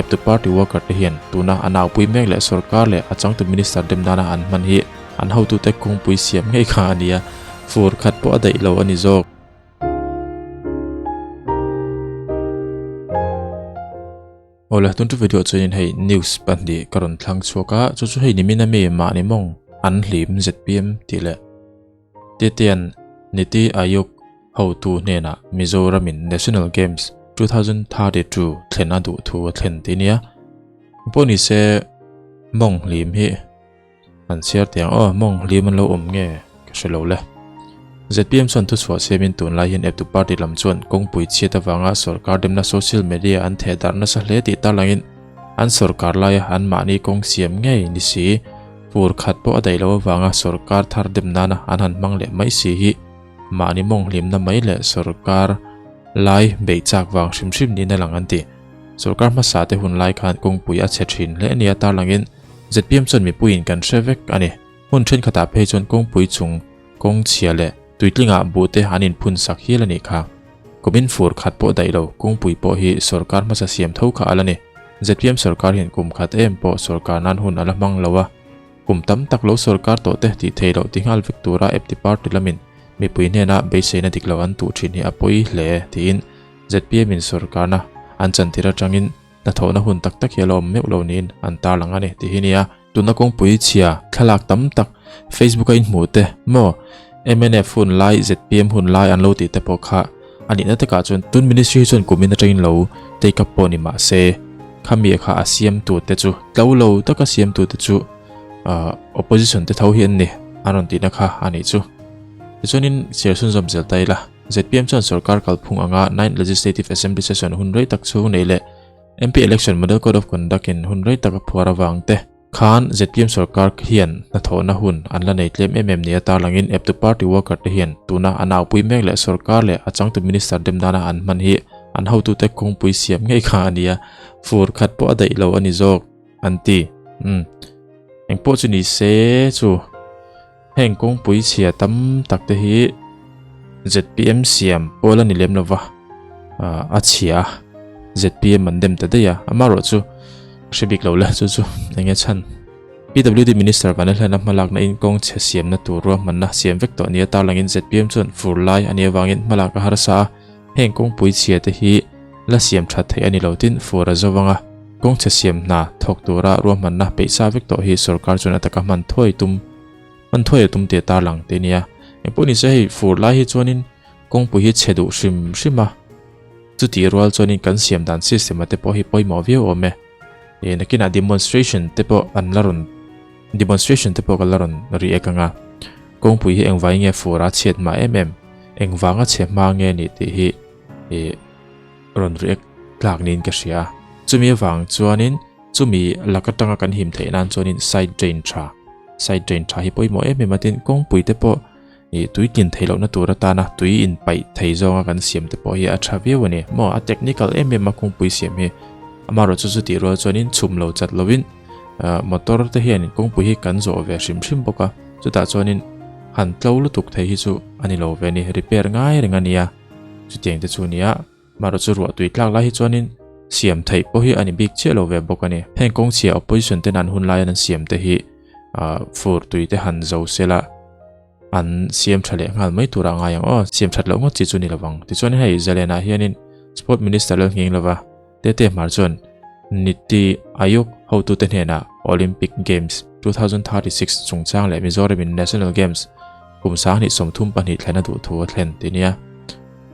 Eptu party worker te hian tuna an aupui mek leh sorkar leh a changtu minister dem nana an hman hi an hotute kawngpui siam ngei kha a nia, fur khat pawh a daih lo a ni zawk. Awle tun chu video chuanin hei news pahnih ka rawn thlang chhuak a, chu chu hei nimin ami mahni mawng an hlim zpm tih leh Titian Niti Aayog hotu hnenah Mizoramin National Games 2032 thlen a duh thu a thlen tih nia. Pawh ni se mawng hlim hi an chhiar teh ang aw, mawng hlim an lo awm nge ka hre lo le. ZPM chuan thuchhuah siamin tunlai hian eptu party lam chuan kawngpui chhiat avanga sorkar demna social media an theh darh nasa hle tih tarlangin an sorkar laia anmahni kawng siam ngei ni si fur khat pawh a daih loh avanga sorkar thar dem nana an han hmang leh mai si hi mahni mawng hlimna mai leh sorkar lai beih chak vang hrim hrim niin a lang an ti. Sorkar hmasa te hun lai khan kawngpui a chhe thin hle nia tarlangin zpm chuan mipuiin kan hre vek a ni. Hmun thenkhatah phei chuan kawngpui chung kawng chhia leh tuitlingah buhte an inphun sak hial a nih kha. Kumin fur khat pawh daih lo, kawngpui pawh hi sorkar hmasa siam tho kha a la ni. Zpm sorkar hian kum khat em pawh sorkar nan hun a la hmang lo a, kum tam tak lo sorkar tawh te tih theih loh ti nghal vek tura epti party lamin mipui hnena beiseina dik lo an tuh thin hi a pawi hle tiin zpm in sorkarna an chantir atangin hnathawhna hun tak tak hi a la awm meuh lo niin an tarlang a ni tih hi nia. Tuna kawngpui chhia thlalak tam tak Facebook a inhmuh te maw mnf hun lai zpm hun lai an lo tih te pawh kha a nihna takah chuan tun ministry hi chuan kumin atangin lo take up pawh ni mah se khami kha a siam tu te chu tlo lo taka siam tu te chu opposition te tho hi an ni an rawn tihna kha a nih chu. Tichuanin chhiar chhunzawm zel ta ila zpm chuan sorkar kalphung anga ninth legislative assembly session hun rei tak chhung nei leh MP Election Model Code of Conduct in hun rei tak a phuar avang te khan zpm sorkar hian hnathawhna hun an la nei tlem em em nia tarlangin eptu party worker te hian tuna an aupui mek leh sorkar leh a changtu minister dem nana an hman hi an hotute kawngpui siam ngei kha a nia, fur khat pawh a daih lo a ni zawk an ti. Umm engpawh chu ni se chu heng kawngpui chhia tam tak te hi zpm siam pawh la ni lem lova a chhia a zpm an dem ta daih a amaherawh chu hre bik lo le chu chu eng nge chhan pwd minister Vanlalhlana hmalakna in kawng chhe siamna tur ruahmanna siam vek tawh nia tarlangin zpm chuan fur lai a nih avangin hmalak a harsa a heng kawngpui chhia te hi la siam that theih a ni lo tin fur a zo vang a kawng chhe siam hna thawk tura ruahmanna peihsa vek tawh hi sorkar chuan a taka hman thuai tum Hman thuai a tum tih a tarlang tih a nia. Engpawh ni se hei fur lai hi chuanin kawngpui hi chhe duh hrim hrim a, chutih rual chuanin kan siam dan system a te pawh hi pawimawh viau awm e. Ih nakinah demonstration te pawh an la rawn demonstration te pawh ka la rawn react ang a, kawngpui hi engvai nge fur a chhiat hma em em, engvanga chhe hma nge ni tih hi ih rawn react tlak niin ka hria. Chumi avang chuanin chumi lak atanga kan him theih nan chuanin side drain tha. Side drain tha hi pawimawh em em a tin kawngpui te pawh ih tui tlin theih lohna tur atana tui in paih thei zawnga kan siam te pawh hi a tha viau a ni maw a technical em em a kawngpui siam hi amaherawh chu chutih rual chuanin chhum lo chat lovin ah motor te hian kawngpui hi kan zawh ve hrim hrim bawk a chutah chuanin han tlo lutuk thei hi chu a ni lo ve a ni repair ngai reng a nia chutiang te chu a nia. Marawh chu ruah tui tlak lai hi chuanin siam theih pawh hi a ni bik chiah lo ve bawk a ni. Heng kawngchhia opposition ten an hun laia an siam te hi fur tui te han zo sela an siam tha leh nghal mai turah ngai ang aw. Siam that loh ngawt chi chu ni lovang. Tichuan hei Zalen ah hianin Sport Minister Lalnghing lova Tete Hmar chuan Niti Aayog hotute hnenah Olympic Games 2036 chungchang leh Mizoram in National Games kum 2032 thlen a duh thu a thlen ti nia.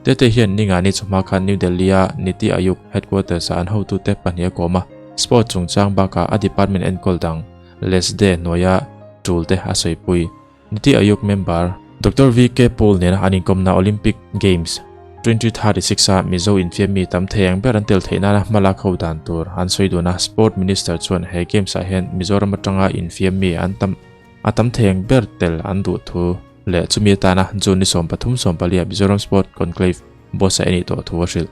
Tete hian Ningani chawhma khan New Delhi-a Niti Aayog headquarters-ah an hotute pahnih a kawm a, sport chungchang bakah a department enkawl dang LESDE hnuaia tul te a sawipui. Niti Aayog member Doctor VK Paul nena an inkawmna Olympic Games 2036-a Mizo infiam mi tam thei ang ber an tel theih nana hma lak ho dan tur an sawi dun a, Sport Minister chuan he Games-ah hian Mizoram atanga infiam mi an tam a tam thei ang ber tel an duh thu leh chumi atana June ni 13 14 ah Mizoram Sport Conclave buatsaih a nih tawh thu a hrilh.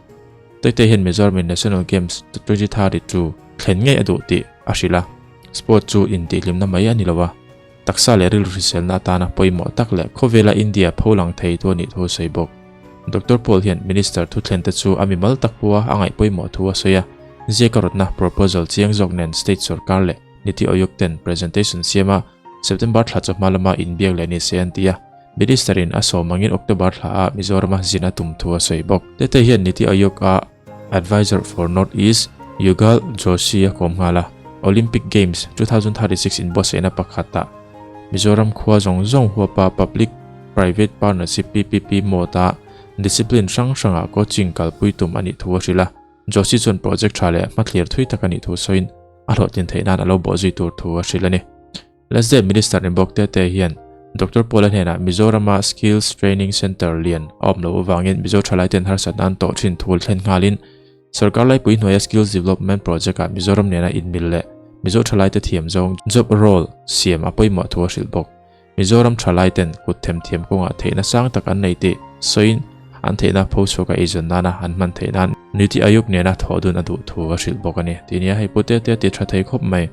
Tawite hian Mizoram in National Games 2032 thlen ngei a duh tih a hrilh a, sport chu intihhlimna mai a ni lo a, taksa leh rilru hriselna atana pawimawh tak leh khawvela India pholang thei tu a nih thu a sawi bawk. Doctor Paul hian Minister thuthlente chu a mimal tak pawha a ngaih pawimawh thu a sawi a. Ziaka rawtna proposal chiang zawk nen state sorkar leh Niti Aayog ten presentation siam a, September thla chawhma lama inbiak leh ni se an ti a. Minister in a sawm angin October thla ah Mizorama zin a tum thu a sawi bawk. Tete hian Niti Aayog a Advisor for North East Yugal Joshi a kawm nghal a, Olympic Games 2036 inbuatsaihna pakhatah Mizoram khua zawng zawng huapa Public Private Partnership, PPP, mode a discipline hrang hrangah coaching kalpui tum a nih thu a hrilh a. Joshi chuan project tha leh hmathlir thui tak a nih thu sawiin a hlawhtlin theih nan a lo bawhzui tur thu a hrilh a ni. Lasdale Minister ni bawk Tete hian Doctor Paula hnenah Mizorama Skills Training Centre lian a awm loh avangin Mizo thalaiten harsatna an tawh thin thu thlen nghalin Sorkar laipui hnuaia Skills Development Project-ah Mizoram nena inmil leh Mizo thalaite thiam zawng job role siam a pawimawh thu a hrilh bawk. Mizoram thalaiten kut themthiam kawngah theihna sang tak an nei tih sawiin an theihna pho chhuaka eizawn nana an hman theih nan Niti Aayog nena thawh dun a duh thu a hrilh bawk a ni. Tih nia hei Pu Tetea ti tha thei khawp mai.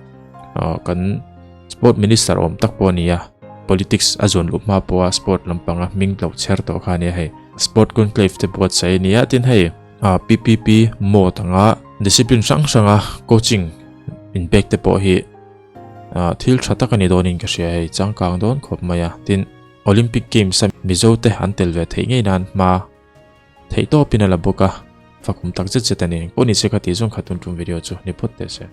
Kan Sport Minister awm tak pawh a ni a, Politics a zawn luh hma pawha Sport lampanga hming lo chher tawh kha a nia hei. Sport Conclave te buatsaih a ni a, tin hei PPP mode anga discipline hrang hranga coaching inpek te pawh hi Thil tha tak a ni dawnin ka hria hei, changkang dawn khawp mai a. Tin, Olympic Games a Mizo te an tel ve theih ngei nan hma theih tawpin a la bawk a, fakawm tak zet zet a ni. Engpawh ni se kha tih zawng kha tun tum video chu ni phawt teh se.